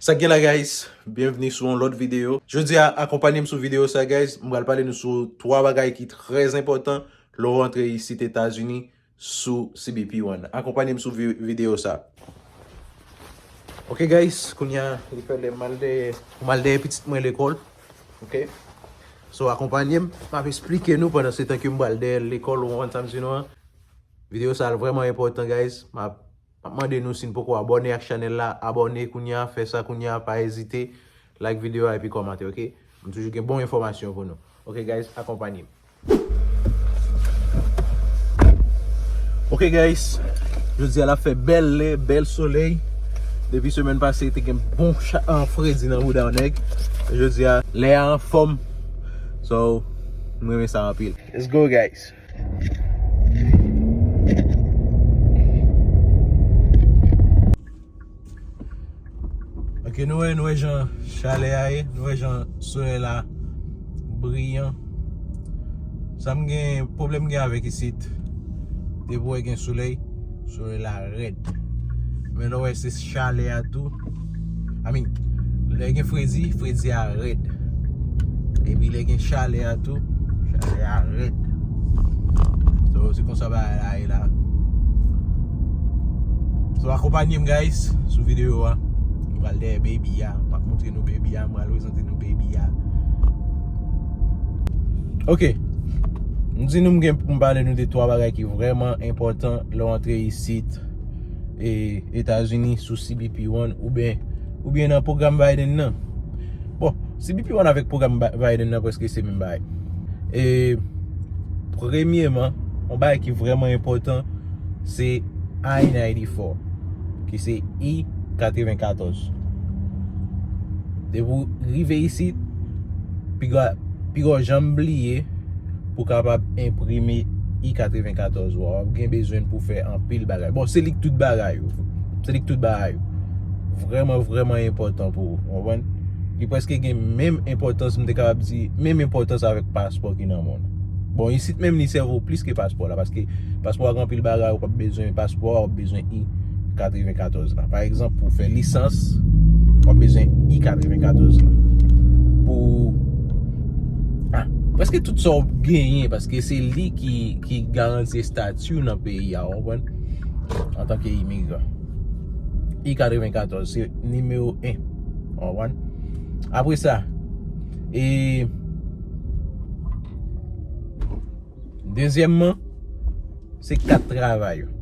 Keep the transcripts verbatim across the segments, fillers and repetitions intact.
Sa k gen la, guys? Byenvni sou yon lòt videyo. Jodi a, akonpanye m sou videyo sa, guys. M pral pale nou sou twa bagay ki trè enpòtan lè w rantre isit Etazini sou C B P One. Akonpanye m sou vi-, videyo sa. Ok, guys, kounye a, li fè lè m al dèyè, m al dèyè pitit mwen lekòl. Ok? So, akonpanye m, m ap esplike nou pandan se tan ke m pral dèyè l lekòl, ou konprann sa m di nou an. Videyo sa a vrèman enpòtan, guys. M ap M ap mande nou, si n poko abòne ak chanèl la, abòne kounye a, fè sa kounye a, pa ezite, like videyo a epi kòmante, ok? M toujou gen bon enfòmasyon pou nou. Ok, guys, akonpanye m. Ok, guys, jodi a l ap fè bèl lè, bèl solèy. Depi semèn pase, te gen bon cha-, an, fredi nan bouda w, nèg. Jodi a, lè a anfòm. So, m renmen sa anpil. Let's go, guys. Ok, nou wè, nou wè jan chalè a ye, nou wè jan solèy la briyan. Sa m gen, pwoblèm m gen avèk isit, depi w wè gen solèy, solèy la rèd. Men lè w wè se chalè a tou, I mean, lè gen fredi, fredi a rèd. Epi lè gen chalè a tou, chalè a rèd. So, se konsa bagay la ye la. So, akonpanye m, guys, sou videyo a. M pral dèyè baby a. M ap montre nou baby a. M pral prezante nou baby a. Ok. M di nou m gen pou m pale nou de twa bagay ki vrèman enpòtan lè w antre isit e, Etazini sou C B P One oubyen, oubyen nan pwogram Biden nan. Bon, C B P One avèk pwogram Ba-, Biden nan prèske se menm bagay. E, premyèman, yon bagay ki vrèman enpòtan, se I ninety-four, ki se I katrevenkatòz. Depi w rive isit, piga, piga w janm bliye pou w kapab enprime I katrevenkatòz ou a. W ap gen bezwen pou w fè anpil bagay. Bon, se li k tout bagay yo. Se li k tout bagay yo. Vrèman, vrèman enpòtan pou ou. Ou konprann? Li prèske gen menm enpòtans, m te kapab di, menm enpòtans avèk paspò ki nan men w. Bon, isit menm li sèvi w plis ke paspò la, paske paspò a gen anpil bagay, ou p ap bezwen paspò a, w ap bezwen I katrevenkatòz la. Pa egzanp, pou fè lisans, w ap bezwen I katrevenkatòz la. Pou, ah, prèske tout sa w genyen, paske se li ki, ki garanti estati w nan peyi a, w konprann? Antanke imigran. I katrevenkatòz, se nimewo en. W konprann? Apre sa, e, dezyèmman, se kat travay ou.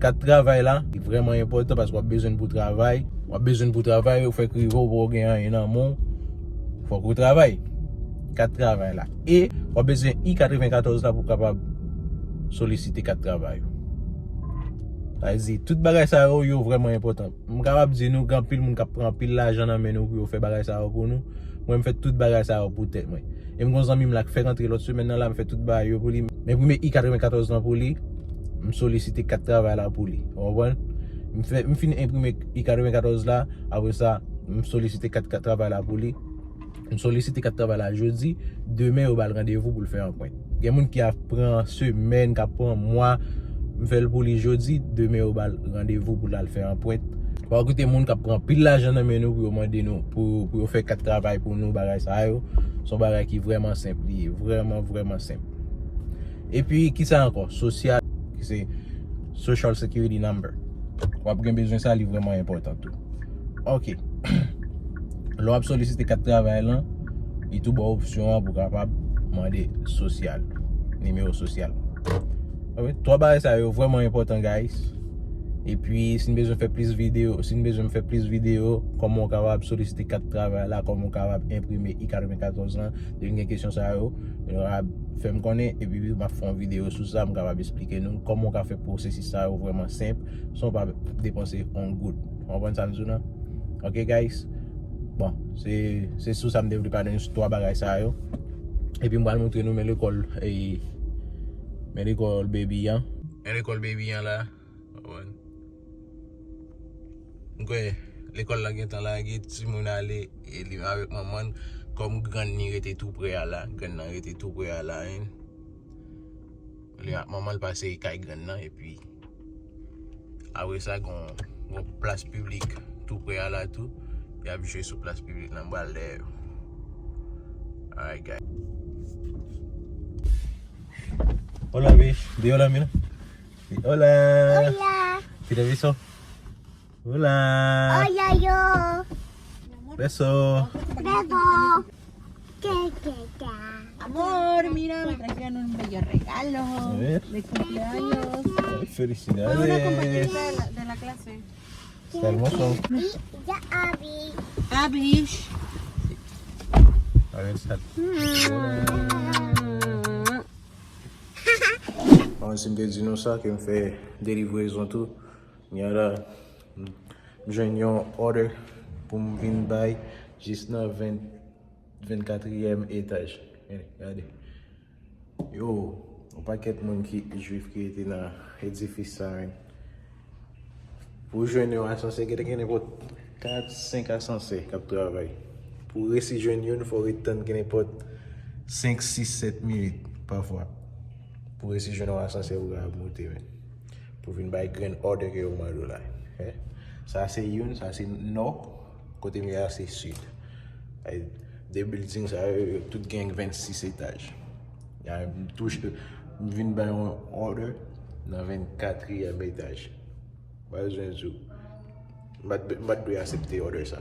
Kat travay la, li vrèman enpòtan paske w ap bezwen l pou travay. W ap bezwen l pou travay, ou fèk rive, ou poko gen anyen nan men w. Fòk ou travay. Kat travay la. E w ap bezwen I katrevenkatòz la pou w kapab solisite kat travay ou. Sa vle di, tout bagay sa yo, yo vrèman enpòtan. M kapab di nou, gen anpil moun k ap pran anpil lajan nan men nou pou yo fè bagay sa yo pou nou. Mwen, m fè tout bagay sa yo pou tèt mwen. E m gen yon zanmi m la k fèk antre lòt semèn nan la, m fè tout bagay yo pou li. M enprime I katrevenkatòz lan pou li. M solisite kat travay la pou li. Ou konprann? M fè, m fin enprime I katrevenkatòz la, apre sa, m solisite kat, kat travay la pou li. M solisite kat travay la jodi, demen yo ba l randevou pou l fè anprent. Gen moun ki ap pran semèn, k ap pran mwa, m fè l pou li jodi, demen yo ba l randevou pou l al fè anprent. Pa okipe moun k ap pran pil lajan nan men nou pou yo mande nou, pou, pou yo fè kat travay pou nou, bagay sa yo. Se yon bagay ki vrèman senp li ye, vrèman, vrèman senp. Epi, kisa ankò? Sosyal, ki se Social Security Number. W ap gen bezwen sa, li vrèman enpòtan tou. Ok. Lè w ap solisite kat travay lan, li tou ba w opsyon an pou w kapab mande sosyal, nimewo sosyal. Ok, twa bagay sa yo vrèman enpòtan, guys. Epi, si n bezwen fè plis videyo, si n bezwen m fè plis videyo, kòman w kapab solisite kat travay la, kòman w kapab enprime I katrevenkatòz lan, depi n gen kesyon sa yo, nou kapab fè m konnen, epi m ap fè yon videyo sou sa, m kapab esplike nou kòman w ka fè pwosesis sa yo vrèman senp, san w pa depanse yon goud. W konprann sa m di w lan? Ok, guys? Bon, se, se sou sa m te vle pale nou sou twa bagay sa yo. Epi m pral montre nou men lekòl, e, men lekòl baby an. Men lekòl baby an la. Ou konprann? M kwè lekòl la gentan lage, timoun ale, e li avèk manman l. Kòm grann li rete tou pre a la, grann nan rete tou pre a la, en. Li ak manman l pase kay grann nan, epi apre sa, gon, gon plas piblik tou prè a la tou. Y ap jwe sou plas piblik la, m pral dèyè yo. Alright, guys. Hola, bish. Di hola, mira. Di hola. Hola. Pide beso. Hola. Hola, yo. Beso. Beso. Amor, mira, me trajeron un bello regalo de cumpleaños. Ay, felicidades. Fue una compañerita de la, de la clase. Está hermoso. Ya abrí. Abrí. A ver, está. Mwen si m te di nou sa, ke m fè delivrezon tou. Kounye a la, m jwenn yon order pou m vin bay jis nan ven, vennkatriyèm etaj. Gade, gade. Yo, yon pakèt moun ki jwif ki rete nan edifis sa, men. Pou jwenn yon asansè, gen, gen nenpòt kat, senk asansè k ap travay. Pou resi jwenn youn, fò w ret tann gen nenpòt senk, sis, sèt minit pafwa. Pou resi jwenn yon asansè pou w ka moute, men. Pou vin bay grand order ke yo mande w la. Eh? Sa se youn, sa se nò, kote m ye a se sid. Ay, de building sa yo, yo tout gen vennsis etaj. Ya, m touche, m vin bay yon order nan vennkatriyèm etaj. Ba bezwen di w. M pa t, m pa t dwe aksepte order sa.